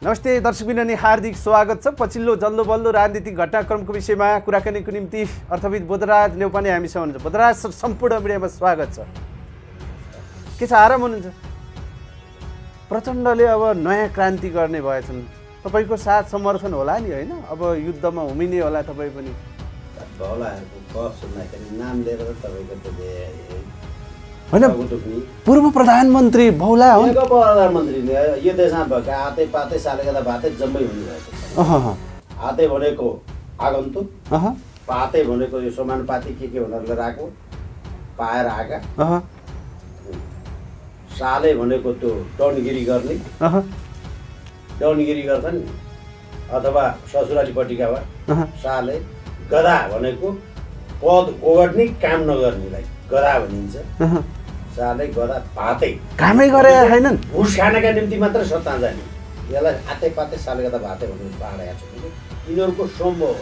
नमस्ते दर्शकबिन हार्दिक स्वागत छ। पछिल्लो जल्लो बल्लो राजनीतिक घटनाक्रमको विषयमा कुराकानीको निम्ति अर्थविद बोधराज नेउपाने हामीसँग हुनुहुन्छ। बोधराज सर, सम्पूर्ण मिडियामा स्वागत छ। के छ, आराम हुनुहुन्छ? प्रचण्डले अब नयाँ क्रान्ति गर्ने भएछन्, तपाईँको साथ समर्थन होला नि, होइन? अब युद्धमा उमिने होला तपाईँ पनि? नाम लिएर तपाईँको होइन, पूर्व प्रधानमन्त्री बौला हो। प्रधानमन्त्री यो देशमा भएका आते पाते साले गर्दा भाते जम्मै हुनुभएको छ। आते भनेको आगन्तुक, पाते भनेको यो समानुपाती के उनीहरूले राखेको पाएर आएका, साले भनेको त्यो डनगिरी गर्ने, डनगिरी गर्छन् अथवा ससुरालीपट्टिका भए साले। गधा भनेको पद ओगट्ने काम नगर्नेलाई गधा भनिन्छ। साले गधा भाते कामै गरे छैनन्, घुस खानका निम्ति मात्र सत्ता जाने, यसलाई आते पाते साले गधा भाते भनेर पाडेको छ। यिनीहरूको सम्भव हो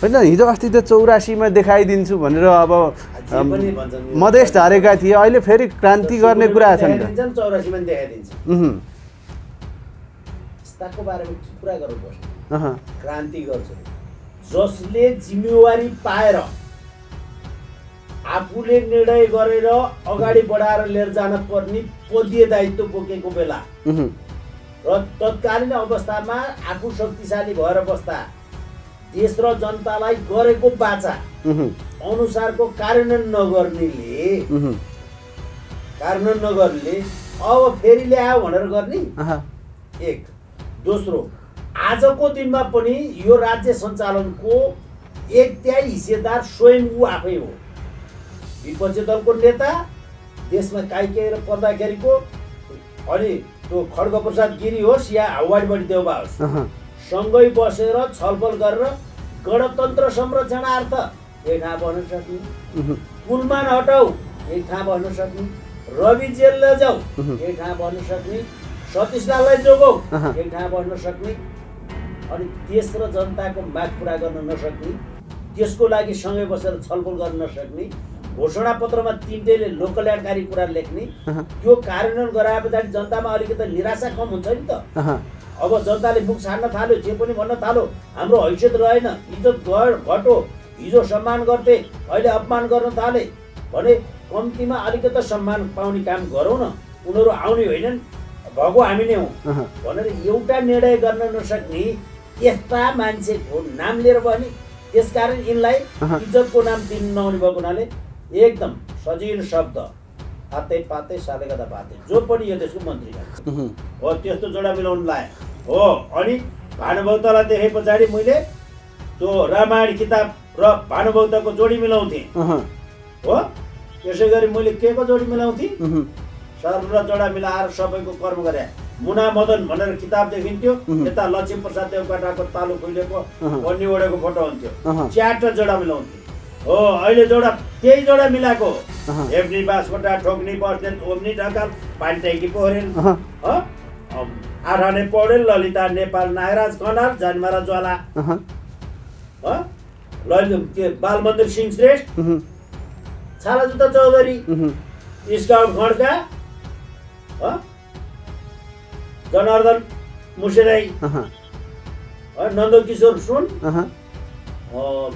होइन। हिजो अस्ति त 84मा देखाइदिन्छु भनेर अब मधेस झारेका थिए, अहिले फेरि क्रान्ति गर्ने कुरा छ नि त। 84मा देखाइदिन्छ। यस्ताको बारेमा कुरा गर्नुपर्छ। क्रान्ति गर्छ जसले जिम्मेवारी पाएर आफूले निर्णय गरेर अगाडि बढाएर लिएर जान पर्ने पदीय दायित्व बोकेको बेला र तत्कालीन अवस्थामा आफू शक्तिशाली भएर बस्दा देश र जनतालाई गरेको बाचा अनुसारको कार्यान्वयन नगर्नेले अब फेरि ल्यायो भनेर गर्ने एक। दोस्रो, आजको दिनमा पनि यो राज्य सञ्चालनको एक त्याइ हिस्सेदार स्वयं ऊ आफै हो। विपक्षी दलको नेता देशमा काहीकेर पर्दाखेरिको, अनि त्यो खड्गप्रसाद गिरी होस् या हावाडीबडी देउबा होस्, सँगै बसेर छलफल गरेर गणतन्त्र संरक्षणार्थ यही ठाउँ बन्न सक्ने, पुलमान हटाऊ यही ठाउँ बन्न सक्ने, रवि जेल लैजाऊ यही ठाउँ बन्न सक्ने, सतीशलाललाई जोगाऊ यही ठाउँ बन्न सक्ने, अनि देश र जनताको माग पुरा गर्न नसक्ने, त्यसको लागि सँगै बसेर छलफल गर्न नसक्ने, घोषणा पत्रमा तिनटैले लोककल्याणकारी कुरा लेख्ने, त्यो कार्यान्वयन गराए पछाडि जनतामा अलिकति निराशा कम हुन्छ नि त। अब जनताले मुख छाड्न थाल्यो, जे पनि भन्न थाल्यो, हाम्रो हैसियत रहेन, इज्जत घट्यो, हिजो सम्मान गर्थे अहिले अपमान गर्न थाले भने कम्तीमा अलिकति सम्मान पाउने काम गरौँ न, उनीहरू आउने होइनन्, भएको हामी नै हौँ भनेर एउटा निर्णय गर्न नसक्ने यस्ता मान्छेको नाम लिएर भयो नि। त्यसकारण यिनलाई इज्जतको नाम दिन नहुने भएको हुनाले एकदम सजिलो शब्द आते पाते साले गदा पाते जो पनि यो देशको मन्त्री हो त्यस्तो जोडा मिलाउनु लायो हो। अनि भानुभक्तलाई देखे पछाडि मैले त्यो रामायण किताब र भानुभक्तको जोडी मिलाउँथेँ हो। यसै गरी मैले के को जोडी मिलाउँथेँ, सर्व र जोडा मिलाएर सबैको कर्म गरे। मुना मदन भनेर किताब देखिन्थ्यो, यता लक्ष्मी प्रसाद देवकोटाको तालु खुलेको अन्य ओडेको फोटो हुन्थ्यो, च्याट जोडा मिलाउँथ्यो हो। अहिले जोडा त्यही जोडा मिलाएको, एभ्नी बासकोटा ठोक्नी बस्ने ओम्नी ढकाल पानी ट्याङ्की पोखरेल, आठाने पौडेल, ललिता नेपाल, नागराज खनाल, जन्मरा ज्वाला, बालमन्दिर सिंह श्रेष्ठ, छालाजुत्ता चौधरी, स्काउट खड्का, जनार्दन मुसेराई, नन्दकिशोर सुन,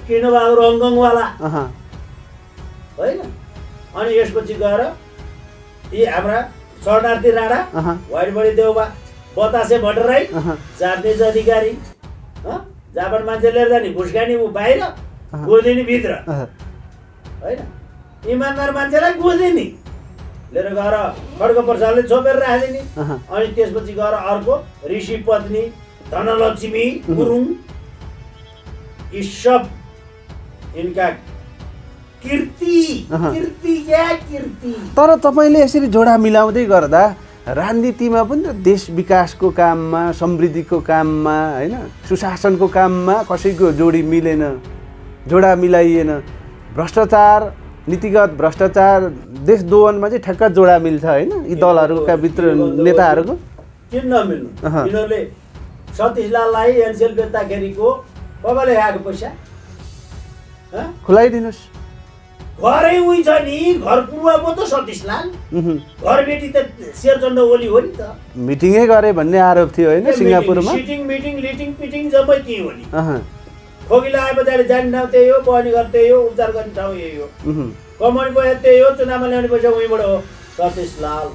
किर्णबहादुर अङ्गङवाला होइन। अनि यसपछि गएर यी हाम्रा शरणार्थी राणा, वाइडबडी देउबा, बतासे भट्टराई, जापानिज अधिकारी, जापान मान्छे लिएर जाने, घुसखाने ऊ बाहिर, गोदिनी भित्र होइन। इमान्दार मान्छेलाई गोदिनी लिएर गएर खड्गप्रसादले छोपेर राखिदिने। अनि त्यसपछि गएर अर्को ऋषि पत्नी धनलक्ष्मी गुरुङ, यी सब इनका कीर्ति। तर तपाईँले यसरी जोडा मिलाउँदै गर्दा राजनीतिमा पनि त देश विकासको काममा, समृद्धिको काममा, होइन, सुशासनको काममा कसैको जोडी मिलेन, जोडा मिलाइएन। भ्रष्टाचार, नीतिगत भ्रष्टाचार, देश दोहनमा चाहिँ ठ्याक्क जोडा मिल्छ, होइन, यी दलहरूका भित्र नेताहरूको। किन नमिल्नु? यिनीहरूले सतीशलाललाई एनसेल बेच्दाखेरिको कसले खाएको पैसा खुलाइदिनुहोस्। घरै उही छ नि, घर पुरुवा पो त सतीशलाल, घर बेटी त शेरचन्द्र ओली हो नि त। मिटिङै गरे भन्ने आरोप थियो होइन सिङ्गापुरमा। सिटिङ मिटिङ लिटिङ पिटिङ जम्मै त्यही हो नि। खोकिला आए पछाडि जाने ठाउँ त्यही हो, बहनी घर त्यही हो, उपचार गर्ने ठाउँ यही हो, कमाउने पैसा त्यही हो, चुनावमा ल्याउने पैसा उहीँबाट हो। सतीशलाल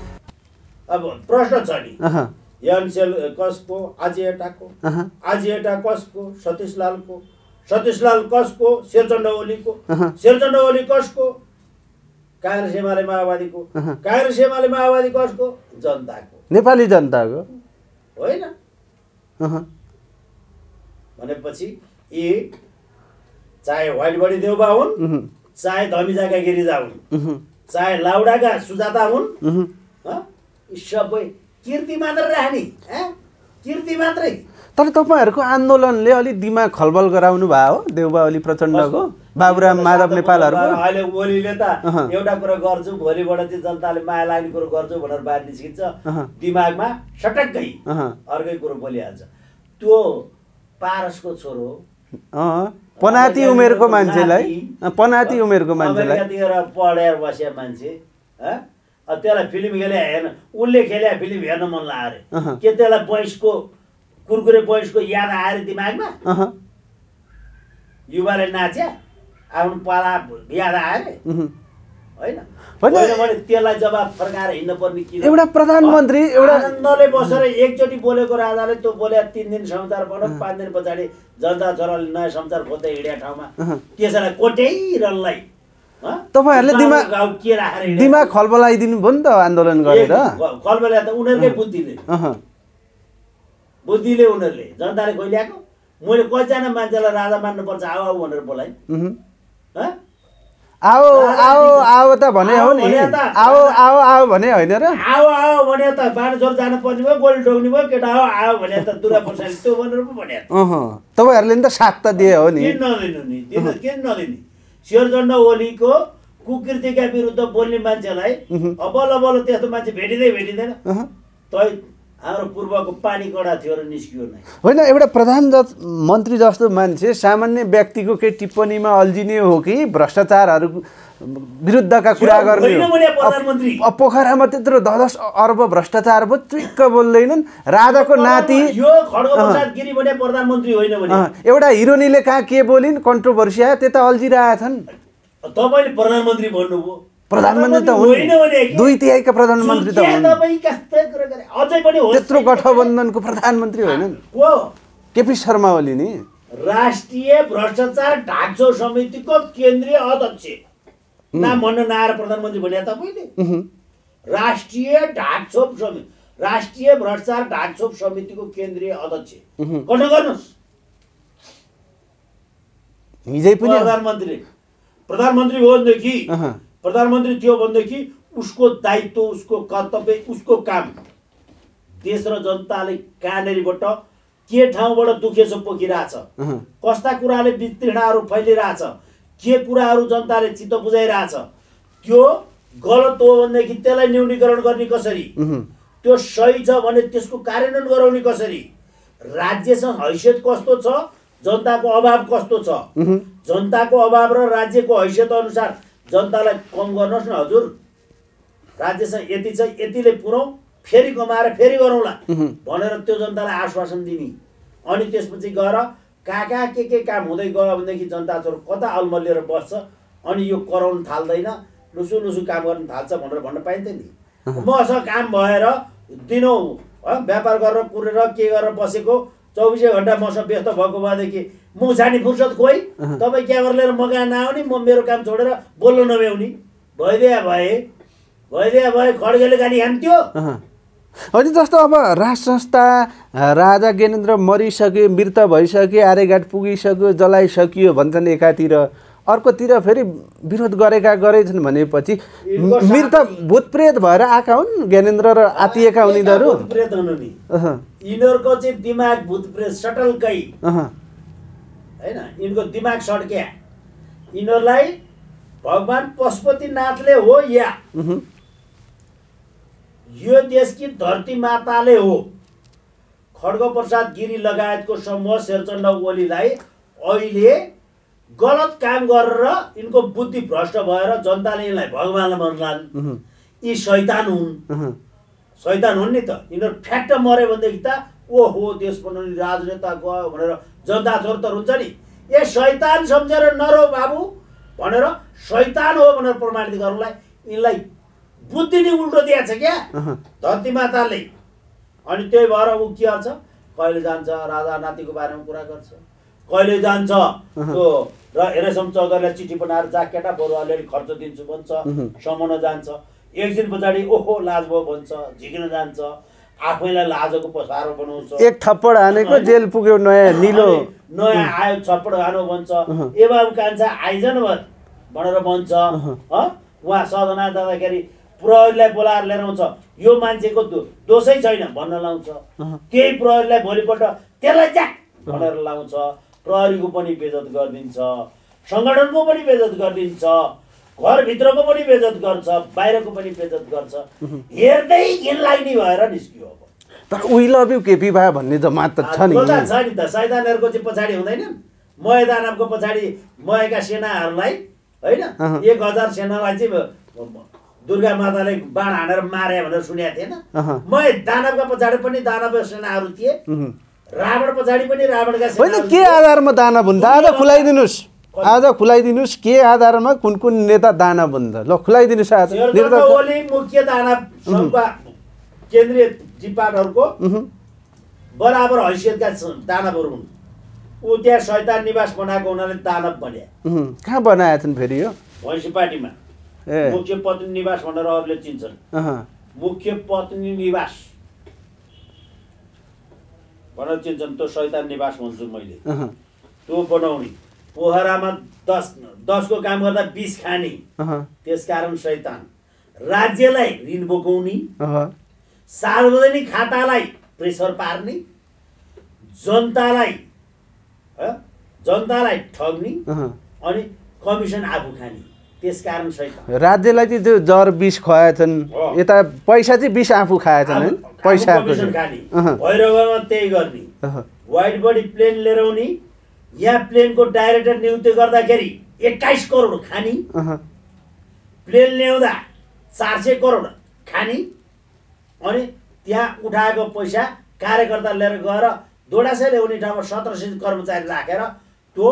अब प्रश्न छ नि, एनसेल कसको? आजिएटाको। आजिएटा कसको? सतीशलालको। सतीशलाल कसको? शेरचन्द्र ओलीको। शेरचन्द्र ओली कसको? काङ्ग्रेस एमाले माओवादीको। काङ्ग्रेस एमाले माओवादी कसको? जनताको, नेपाली जनताको होइन। भनेपछि यी चाहे व्हाइट बडी देउबा हुन्, चाहे धमिजाका गिरिजा हुन्, चाहे लाउडाका सुजाता हुन्, यी सबै कीर्ति मात्र राख्ने, कीर्ति मात्रै। तर तपाईँहरूको आन्दोलनले अलिक दिमाग खलबल गराउनु भयो हो देउबा ओली प्रचण्डको, बाबुराम माधव नेपालहरूको। अहिले ओलीले त एउटा कुरा गर्छु, भोलिबाट चाहिँ जनताले माया लाग्ने कुरो गर्छु भनेर बाहिर निस्किन्छ, दिमागमा सटक्कै अर्कै कुरो बोलिहाल्छ। त्यो पारसको छोरो, पनाती उमेरको मान्छेलाई, पनाती उमेरको मान्छेलाई अमेरिकातिर पढेर बस्या मान्छे, त्यसलाई फिल्म खेले हेर्न, उसले खेले फिल्म हेर्न मन लाग्यो के त्यसलाई बैंसको कुरकुरे बैंसको याद आएर दिमागमा? युवाले नाच्या आफ्नो पाला याद आएर होइन? भने त्यसलाई जवाब फर्काएर हिँड्नु पर्ने कि एउटा प्रधानमन्त्री एउटा आनन्दले बसेर एकचोटि बोलेको राजाले त्यो बोले 3 दिन समाचार पढ्यो, 5 दिन पछाडि जनता छोराले नयाँ समाचार खोज्दै हिँड्या ठाउँमा त्यसलाई कोट्याइरनलाई तपाईहरुले दिमाग खलबलाइदिनु भयो नि त आन्दोलन गरेर। खलबलाए त उनीहरुकै बुद्धिले उनीहरुले जनताले खोइल्याएको। मैले कतिजना मान्छेलाई राजा मान्नुपर्छ आऊ आऊ भनेर बोलाए, आओ आओ आओ त भने हो नि, आओ आओ आओ भने होइन र, आओ आओ भने त बाणेश्वर जानु पर्ने भयो, गोली ठोक्ने भयो, केटा आओ आओ भने त दुर्गा प्रसाद त्यो भनेर पो भने। तपाईहरुले नि त साथ त दिए हो नि। किन नदिनु नि, किन नदिनु? शेरचन्द्र ओलीको कुकृतिका विरुद्ध बोल्ने मान्छेलाई बल्ल बल्ल त्यस्तो मान्छे भेटिँदैन। तै हाम्रो पूर्वको पानी कडा थियो र निस्कियो नै होइन। एउटा प्रधानमन्त्री जस्तो मान्छे सामान्य व्यक्तिको केही टिप्पणीमा अल्झिने हो कि भ्रष्टाचारहरू विरुद्धका कुरा गर्ने हो? पोखरामा त्यत्रो 10 अर्ब भ्रष्टाचार भयो, चुक्क बोल्दैनन्। राजाको नाति यो खड्गप्रसाद गिरी भने प्रधानमन्त्री होइन भने एउटा हिरोनीले कहाँ के बोलिन् कन्ट्रोभर्सी आयो, त्यता अल्झिरहेछन्। तपाईले प्रधानमन्त्री भन्नुभयो, प्रधानमन्त्री त होइन, 2/3 का प्रधानमन्त्री त हुन्। अझै पनि हो त्यत्रो गठबन्धनको प्रधानमन्त्री होइनन् केपी शर्मा ओली नि। राष्ट्रिय भ्रष्टाचार ढाकछोप समितिको केन्द्रीय अध्यक्ष नाम भन्न नआएर प्रधानमन्त्री भने तपाईले? राष्ट्रिय भ्रष्टाचार ढाकछोप समितिको केन्द्रीय अध्यक्ष गर्न गर्नुस्। हिजै पनि प्रधानमन्त्री हो भनेदेखि, प्रधानमन्त्री थियो भनेदेखि उसको दायित्व, उसको कर्तव्य, उसको काम देश र जनताले कहाँनेरिबाट के ठाउँबाट दुखेसो पोखिरहेछ, कस्ता कुराले वितृष्णाहरू फैलिरहेछ, के कुराहरू जनताले चित्त बुझाइरहेछ, त्यो गलत हो भनेदेखि त्यसलाई न्यूनीकरण गर्ने कसरी, त्यो सही छ भने त्यसको कार्यान्वयन गराउने कसरी, राज्यसँग हैसियत कस्तो छ, जनताको अभाव कस्तो छ, जनताको अभाव र राज्यको हैसियत अनुसार जनतालाई कम गर्नुहोस् न हजुर, राज्यसँग यति छ यतिले पुरौँ, फेरि कमाएर फेरि गरौँला भनेर त्यो जनतालाई आश्वासन दिने। अनि त्यसपछि गएर कहाँ के काम हुँदै गयो भनेदेखि जनता छोरो कता अल्मलिएर बस्छ, अनि यो कराउन थाल्दैन, लुसु काम गर्न थाल्छ भनेर भन्न पाइन्थ्यो नि। मसँग काम भएर दिनौँ व्यापार गरेर कुरेर के गरेर बसेको 24 घण्टा मसँग व्यस्त भएको भएदेखि म छानी फुर्सद खोइ, तपाईँ क्यामेरा लिएर म कहाँ नआउने, म मेरो काम छोडेर बोल्न नभ्याउने भइदिया भए खड्गेले गाली खान्थ्यो। होइन जस्तो अब राज संस्था राजा ज्ञानेन्द्र मरिसक्यो, मृत भइसक्यो, आर्यघाट पुगिसक्यो, जलाइसकियो भन्छन् एकातिर, अर्कोतिर फेरि विरोध गरेछन् भनेपछि मृत भूतप्रेत भएर आएका हुन् ज्ञानेन्द्र र आतिएका हुन् यिनीहरू। भूतप्रेत हुनु नि, यिनीहरूको चाहिँ दिमाग भूतप्रेत सटलकै हैन, यिनको दिमाग सड्क्या। यिनीहरूलाई भगवान पशुपतिनाथले हो या यो देशकी धरती माताले हो खड्गप्रसाद गिरी लगायतको समूह शेरचन्द्र ओलीलाई अहिले गलत काम गरेर यिनको बुद्धि भ्रष्ट भएर जनताले यिनलाई भगवान मान्लान्। यी शैतान हुन्, शैतान हुन् नि त। यिनीहरू फ्याक्ट मऱ्यो भनेदेखि त ओहो देश बनाउने राजनेता गयो भनेर जनता छोर त हुन्छ नि। ए शैतान सम्झेर नरो बाबु भनेर शैतान हो भनेर प्रमाणित गर्नलाई यिनलाई बुद्धि नै उल्टो दिएको छ क्या धरती माताले। अनि त्यही भएर ऊ के गर्छ, कहिले जान्छ राजा नातिको बारेमा कुरा गर्छ, कहिले जान्छ त्यो र हेरेसम्म चौधरीलाई चिठी बनाएर जा केटा बरु अलिअलि खर्च दिन्छु भन्छ, समाउन जान्छ। एक दिन पछाडि ओहो लाज भयो भन्छ, झिकिन जान्छ, आफैलाई लाजको पसारो बनाउँछ। एक थप्पड हानेको जेल पुग्यो, नयाँ निलो नयाँ आयो थप्पड हानो भन्छ, ए बाबु कान्छा आइजन भनेर भन्छ। उहाँ सदनमा जाँदाखेरि प्रहरीलाई बोलाएर लिएर आउँछ, यो मान्छेको दोषै छैन भन्न लाउँछ। केही प्रहरीलाई भोलिपल्ट त्यसलाई च्याक भनेर लाउँछ। प्रहरीको पनि बेइज्जत गरिदिन्छ, सङ्गठनको पनि बेइज्जत गरिदिन्छ, घरभित्रको पनि बेइज्जत गर्छ, बाहिरको पनि बेइज्जत गर्छ। हेर्दै घिन लाग्ने भएर निस्कियो। अब तर वी लभ यु केपी भा भन्ने जमात त छ नि। छ नि त। सैतानहरूको चाहिँ पछाडि हुँदैन, मय दानवको पछाडि मयका सेनाहरूलाई होइन 1000 सेनालाई चाहिँ दुर्गा माताले बाण हानेर मारे भनेर सुनेको थिएन। मय दानवका पछाडि पनि दानव सेनाहरू थिए, रावण पछाडि पनि रावणका सेना। होइन के आधारमा दानव हुन्छ आज खुलाइदिनुहोस्, आज खुलाइदिनुहोस् के आधारमा कुन कुन नेता दानव हुन्छ ल खुलाइदिनुहोस्। आज ओली मुख्य दानव सङ्घका केन्द्रीय जिपाटहरूको बराबर हैसियतका दानवहरू हुन्। ऊ त्यहाँ शैतान निवास बनाएको हुनाले दानव बने। कहाँ बनाएका छन् फेरि यो म्युनिसिपालिटीमा मुख्य पत्नी निवास भनेर अरूले चिन्छन्। मुख्य पत्नी निवास भनेर चिन्छन्, त्यो शैतान निवास भन्छु मैले। त्यो बनाउने पोखरामा 10 को काम गर्दा 20 खाने, त्यसकारण शैतान। राज्यलाई ऋण बोकाउने, सार्वजनिक खातालाई प्रेसर पार्ने, जनतालाई ठग्ने अनि कमिसन आफू खाने, त्यसकारण शैतान। राज्यलाई चाहिँ त्यो जर 20 खुवाएछन्, यता पैसा चाहिँ 20 आफू खाएछन् हैन, पैसा कमिसन खाने। भैरवमा त्यही गर्ने। वाइड बडी प्लेन लिएर आउने, यहाँ प्लेनको डाइरेक्टर नियुक्ति गर्दाखेरि 21 करोड खाने, प्लेन ल्याउँदा 400 करोड खाने, अनि त्यहाँ उठाएको पैसा कार्यकर्ता लिएर गएर दोडासे ल्याउने ठाउँमा 1700 कर्मचारी राखेर त्यो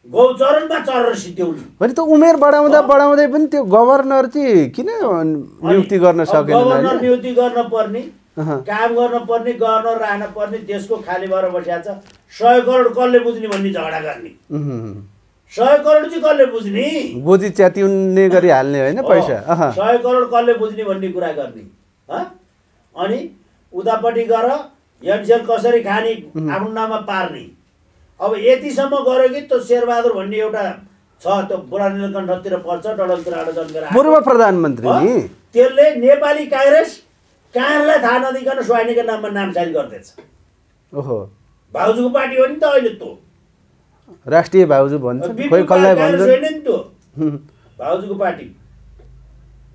गौचरणमा चरेर सिद्ध्याउने। भने त उमेर बढाउँदा बढाउँदै पनि त्यो गभर्नर चाहिँ किन नियुक्ति गर्न सकेन? गभर्नर नियुक्ति गर्न पर्ने, काम गर्न पर्ने, गभर्नर राख्न पर्ने, देशको खाली भएर बसिया छ। 100 करोड कसले बुझ्ने भन्ने झगडा गर्ने। 100 करोड चाहिँ कसले बुझ्ने? गोजी च्यातिउने गरी हाल्ने होइन पैसा। 100 करोड कसले बुझ्ने भन्ने कुरा गर्ने। अनि उतापट्टि गएर एमसेल कसरी खाने आफ्नो नाममा पार्ने। अब यतिसम्म गऱ्यो कि त्यो शेरबहादुर भन्ने एउटा छ, त्यो बुढा नीलकण्ठतिर पर्छ, डडलतिरबाट जन्मेर पूर्व प्रधानमन्त्री नि, त्यसले नेपाली काङ्ग्रेस कहाँलाई थाहा नदिकन स्वाइनीको नाममा नामसारी गर्दैछ। ओहो, भाउजूको पार्टी हो नि त अहिले त्यो, राष्ट्रिय भाउजू भन्छ, खोइ कसलाई भन्छ नि त्यो भाउजूको पार्टी,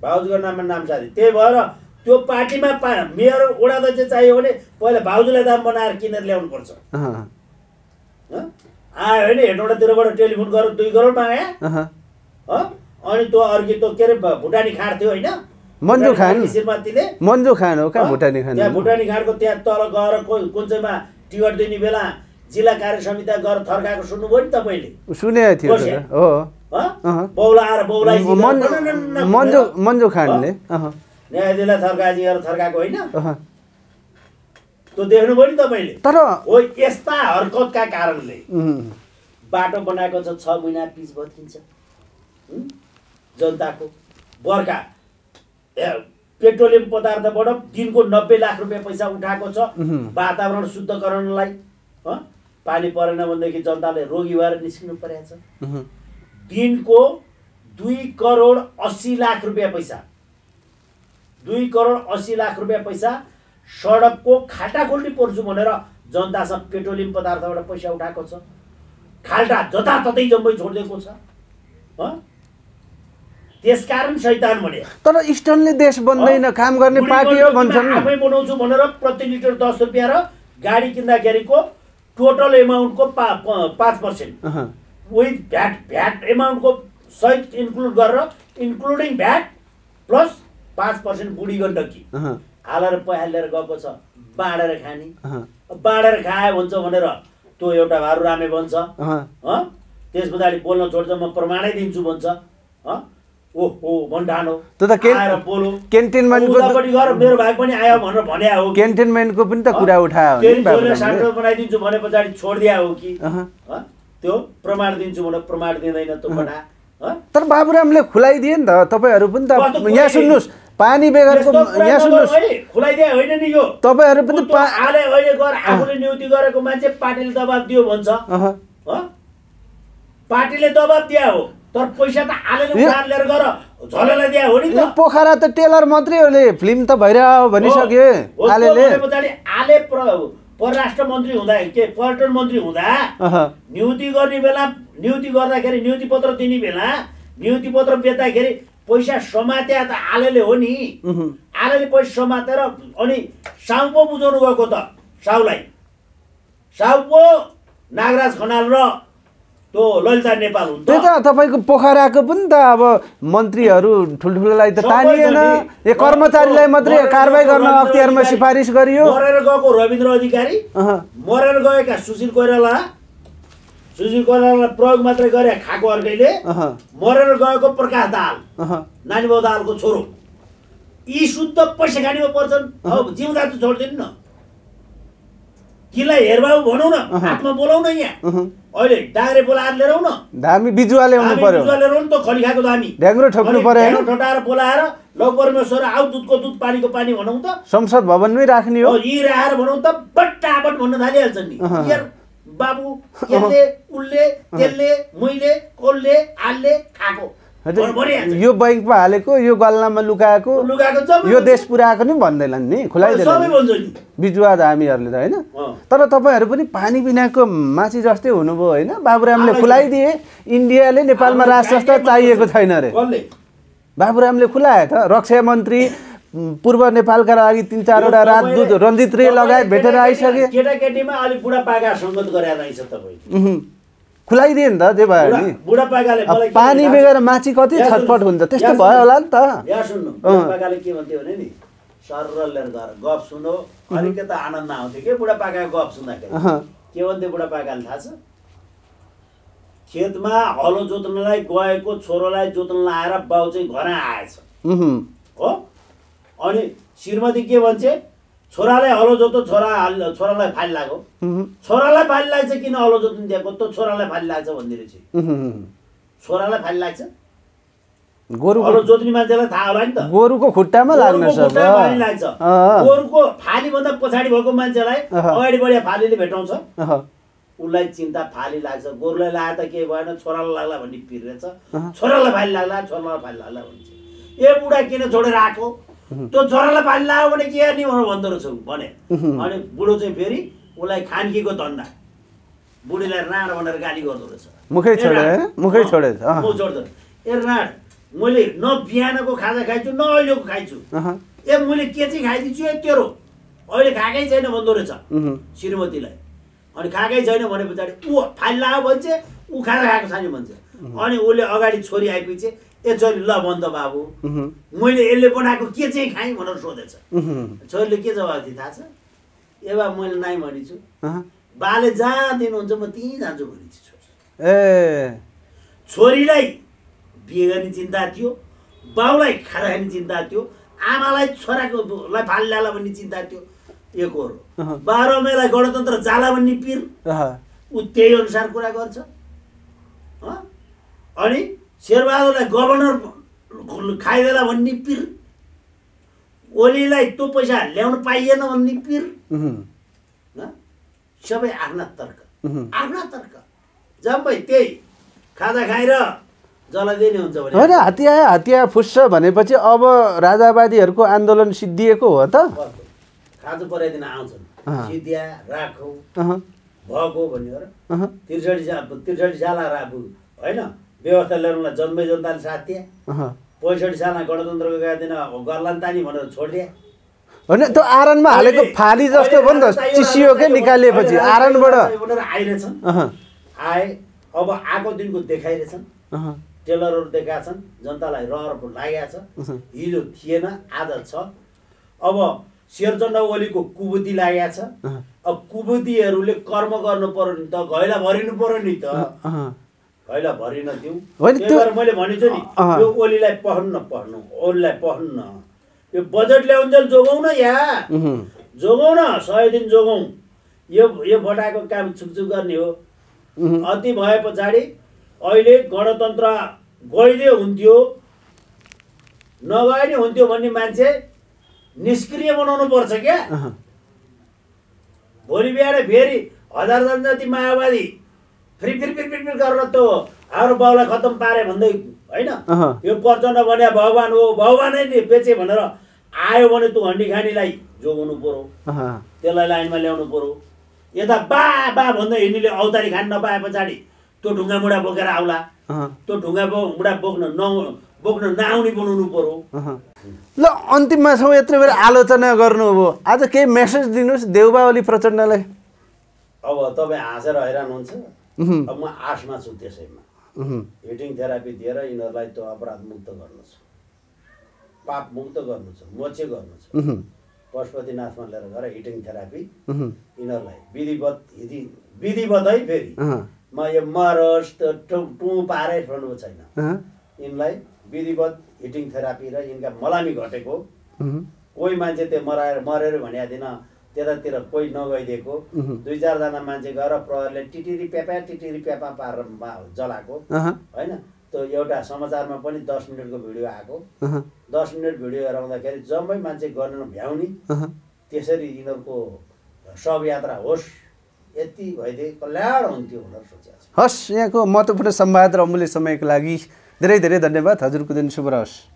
भाउजूको नाममा नामसारी। त्यही भएर त्यो पार्टीमा मेयर वडा अध्यक्ष चाहियो भने पहिला भाउजूलाई दाम बनाएर किनेर ल्याउनु पर्छ। आयो होइन हेटौँडातिरबाट टेलिफोन गरेर 2 करोड मागे, अनि त्यो अर्की त्यो के अरे भुटानी खाँड थियो होइन, मन्जु खान, श्रीमतीले मन्जु खान हो कहाँ भुटानी खान? त्यहाँ भुटानी खाँडको त्यहाँ तल गएर कुन चाहिँमा टिकट दिने बेला जिल्ला कार्य समिति गएर थर्काएको सुन्नुभयो नि तपाईँले? सुनेको थियो हो, बौला आएर बौला मन्जु खानले न्यायाधीशलाई थर्काजी गरेर थर्काएको होइन, त्यो देख्नुभयो नि तपाईँले? तर हो यस्ता हरकतका कारणले बाटो बनाएको छ, 6 महिना पिच भत्किन्छ जनताको। बर्खा पेट्रोलियम पदार्थबाट दिनको 90 लाख रुपियाँ पैसा उठाएको छ वातावरण शुद्धकरणलाई। पानी परेन भनेदेखि जनताले रोगी भएर निस्किनु परेको छ। दिनको 2 करोड 80 लाख रुपियाँ पैसा, 2 करोड 80 लाख रुपियाँ पैसा सडकको खाल्टा खोल्ने पर्छु भनेर जनतासँग पेट्रोलियम पदार्थबाट पैसा उठाएको छ। खाल्टा जताततै जम्मै छोडिदिएको छ। त्यसकारण शैतान भने। तर इस्टर्नले देश बन्दैन, काम गर्ने पार्टी हो भन्छन्। आफै बनाउँछु भनेर प्रति लिटर 10 रुपियाँ र गाडी किन्दाखेरिको टोटल एमाउन्टको 5% विथ भ्याट एमाउन्टको सहित इन्क्लुड गरेर इन्क्लुडिङ भ्याट प्लस 5% बुढी गण्डकी हालेर पहालेर गएको छ बाँडेर खाने बाँडेर खायो भन्छ भनेर त्यो एउटा भारुरामे भन्छ त्यस पछाडि बोल्न छोड्छ म प्रमाणै दिन्छु भन्छ ओहो भन्ठानो त्यो त आएर बोलो क्यान्टोनमेन्टको उतापट्टि गएर मेरो भाइ पनि आयो भनेर भन्या हो क्यान्टोनमेन्टको पनि त कुरा उठायो नि बाबुले सांसद बनाइदिन्छु भने पछाडि छोडिदिया हो कि त्यो प्रमाण दिन्छु भने प्रमाण दिँदैन त्यो बडा तर बाबुरामले खुलाइदिए नि त तपाईहरु पनि त यहाँ सुन्नुस् पानी बेगरको यहाँ सुन्नुस् खुलाइदिए होइन नि यो तपाईहरु पनि आले अहिले गएर आफूले नियुक्ति गरेको मान्छे पार्टीले दबाब दियो भन्छ पार्टीले दबाब दिया हो तर पैसा त आलेले उधार लिएर गर झलले दिया हो नि त पोखरा त टेलर मात्रै फिल्म त भइरायो भनिसके आलेले आले परराष्ट्र मन्त्री हुँदा के पर्यटन मन्त्री हुँदा नियुक्ति गर्ने बेला नियुक्ति गर्दाखेरि नियुक्ति पत्र दिने बेला नियुक्ति पत्र बेच्दाखेरि पैसा समात्या त आलेले हो नि आलेले पैसा समातेर अनि साउ पो बुझाउनु गएको त साउलाई साउ पो नागराज खनाल र त्यो ललिता नेपाल हुन्छ त्यही त तपाईको पोखराको पनि त अब मन्त्रीहरू ठुलठुलोलाई त तानिएन ए कर्मचारीलाई मात्रै कारबाही गर्न अख्तियारमा सिफारिस गरियो मरेर गएको रविन्द्र अधिकारी मरेर गएका सुशील कोइराला प्रयोग मात्रै गरे खाएको अर्कैले मरेर गएको प्रकाश दाहाल नानीबाबु दाहालको छोरो यी शुद्ध पैसा खानीमा पर्छन् अब जिउँदा त छोड्दिनु न किलाई हेरबाबु भनौँ न हातमा बोलाउन यहाँ अहिले डाङ्रे बोलाएर लिएर आउन धामी बिजुवा ल्याउनु पर्यो बिजुवा लिएर आउनु त खली खाएको धामी ढ्याङ्ग्रो ठोक्नु पर्यो ढ्याङ्ग्रो ठटाएर बोलाएर लौ परमेश्वर आउ दुधको दुध पानीको पानी भनौँ त संसद भवनमै राख्ने हो यी राखेर भनौँ त बट्टाबट भन्न थालिहाल्छन् नि यार बाबु यसले उल्ले त्यसले मैले कसले आलले खाएको यो बैंकमा हालेको यो गल्लामा लुकाएको यो देश पुराएको नि भन्दैनन् नि खुलाइदिनु बिजुवा धामीहरूले त हैन तर तपाईहरु पनि पानी बिनाको माछी जस्तै हुनुभयो हैन बाबुरामले खुलाइदिए इन्डियाले नेपालमा राजसंस्था चाहिएको छैन रे बाबुरामले खुलाए त रक्षा मन्त्री पूर्व नेपालका लागि 3-4 वटा राजदूत रञ्जित रे लगायत भेटेर आइसके केटाकेटीमा अलि बुढा पाका संगत गरेर आइछ तपाई खुलाइदिए नि त जे भयो नि बुढा पाकाले मलाई पानी बेगर माछी कति छटपट हुन्छ त्यस्तो भयो होला नि त यहाँ सुन्नु बुढा पाकाले के भन्थ्यो भने नि सरल लिएर गएर गफ सुनो अलिकति आनन्द आउँथ्यो के बुढा पाकाको गफ सुन्दाखेरि के भन्थे बुढा पाकाले थाहा छ खेतमा हलो जोत्नलाई गएको छोरोलाई जोत्न लाएर बाउ चाहिँ घर आएछ हो अनि श्रीमती के भन्छ छोरालाई हलो जोत्तो छोरालाई फाली लाग्यो छोरालाई फाली लाग्छ किन हलो जोत्नु दिएको त छोरालाई फाली लाग्छ भन्दिरहेछ छोरालाई फाली लाग्छ गोरु हलो जोत्ने मान्छेलाई थाहा होला नि त गोरुको खुट्टामा लाग्न सक्छ लाग्छ गोरुको फाली भन्दा पछाडि भएको मान्छेलाई अगाडि बढे फालीले भेटाउँछ उसलाई चिन्ता फाली लाग्छ गोरुलाई लाए त के भएन छोरालाई लाग्ला भन्ने पिरेछ छोरालाई फाली लाग्ला छोरालाई फाली लाग्ला भन्छ ए बुढा किन छोडेर आएको त्यो छोरालाई पानी लाग्यो भने के गर्ने भनेर भन्दो रहेछ भने अनि बुढो चाहिँ फेरि उसलाई खानकीको दण्ड बुढीलाई राँड भनेर गाली गर्दो रहेछ मुखै छोडे मुखै छोडे म छोड्दैन ए राँड मैले न बिहानको खाजा खाइछु न अहिलेको खाइछु ए मैले के चाहिँ खाइदिन्छु ए तेरो अहिले खाएकै छैन भन्दो रहेछ श्रीमतीलाई अनि खाएकै छैन भने पछाडि ऊ फाइल लाग्यो भन्छ ऊ खाजा खाएको छैन भन्छ अनि उसले अगाडि छोरी आएपछि ए छोरी ल भन्छ बाबु मैले यसले बनाएको के चाहिँ खाएँ भनेर सोधेछ छोरीले के जवाब दिए थाहा छ ए बा मैले नाइ भनिछु बाले जहाँ दिनुहुन्छ म त्यहीँ जान्छु भनिछु ए छोरीलाई बिहे गर्ने चिन्ता थियो बाउलाई खाजा खाने चिन्ता थियो आमालाई छोराकोलाई फाली लाग्ला भन्ने चिन्ता थियो एक हो 12 मेलाई गणतन्त्र जाला भन्ने पिर ऊ त्यही अनुसार कुरा गर्छ अनि शेरबहादुरलाई गभर्नर खाइदेला भन्ने पिर ओलीलाई त्यो पैसा ल्याउन पाइएन भन्ने पिर सबै आफ्ना तर्क जम्मै त्यही खाजा खाएर जलाइदिने हुन्छ भने होइन हतिया फुस्छ भनेपछि अब राजावादीहरूको आन्दोलन सिद्धिएको हो त खाजा पराइदिन आउँछन् सिद्धिया राखौ भएको भन्यो र 63 साल राखु होइन व्यवस्था ल्याउनलाई जन्मै जनताले साथ दिए 65 सालमा गणतन्त्रको दिन गर्ला तानी भनेर छोडिदिए होइन त्यो आरनमा हालेको फाली जस्तो भयो नि त चिसियो के निकालिएपछि आरनबाट आइरहेछन् आए अब आएको दिनको देखाइरहेछन्, टेलरहरू देखाएका छन्, जनतालाई रहर लागेको छ। हिजो थिएन, आज छ। अब शेरचण्ड ओलीको कुबुती लागेको छ। अब कुबुतीहरूले कर्म गर्नु पर्यो नि त, घैला भरिनु पर्यो नि त, घैला भरिन दिउँ। त्यही भएर मैले भनेछु नि, यो ओलीलाई पढ्नु, ओलीलाई पढ्नु। यो बजेट ल्याउन्जेल जोगाउँ न, जोगाउँ न, 100 दिन जोगाउँ। यो बटाएको काम छुकछुक गर्ने हो। अति भए पछाडि अहिले गणतन्त्र गइदियो हुन्थ्यो, नगए नि हुन्थ्यो भन्ने मान्छे निष्क्रिय बनाउनु पर्छ क्या। भोलि बिहान फेरि 1000 जनजाति माओवादी फेरि गरेर त हाम्रो बाउलाई खत्तम पारे भन्दै होइन, यो प्रचण्ड भने भगवान हो, भगवानै नि बेचे भनेर आयो भने तँ हन्डी खानीलाई जोगाउनु पर्यो, त्यसलाई लाइनमा ल्याउनु पर्यो। यता बा भन्दै हिँड्नेले औतारी खान नपाए पछाडि त्यो ढुङ्गा मुढा बोकेर आउला, त्यो ढुङ्गा मुढा बोक्न नआउने बनाउनु पर्यो। ल अन्तिममा छौँ, यत्रो बेर आलोचना गर्नुभयो, आज केही मेसेज दिनुहोस् देउबा ओली प्रचण्डलाई। अब तपाईँ हाँसेर हैरान हुन्छ, अब म आशमा छु त्यसैमा। हिटिङ थेरापी दिएर यिनीहरूलाई त्यो अपराध मुक्त गर्नु छ, पाप मुक्त गर्नु छ, मोक्ष गर्नु छ। पशुपतिनाथमा लिएर गएर हिटिङ थेरापी यिनीहरूलाई विधिवत है। फेरि म यो मरोस् टु पारै छोड्नु छैन, यिनलाई विधिवत हिटिङ थेरापी र यिनका मलामी घटेको, कोही मान्छे त्यो मरेर भनिया दिन त्यतातिर कोही नगइदिएको, 2-4 जना मान्छे गएर प्रहरीले टिटिरी प्यापा पारेर जलाएको होइन। त्यो एउटा समाचारमा पनि 10 मिनटको भिडियो आएको। 10 मिनट भिडियो हेराउँदाखेरि जम्मै मान्छे गर्न भ्याउने, त्यसरी यिनीहरूको शव यात्रा होस्, यति भइदिए कल्याण हुन्थ्यो भनेर सोचेको छु। हस्, यहाँको महत्त्वपूर्ण संवाद र अमूल्य समयको लागि धेरै धेरै धन्यवाद। हजुरको दिन शुभ रहोस्।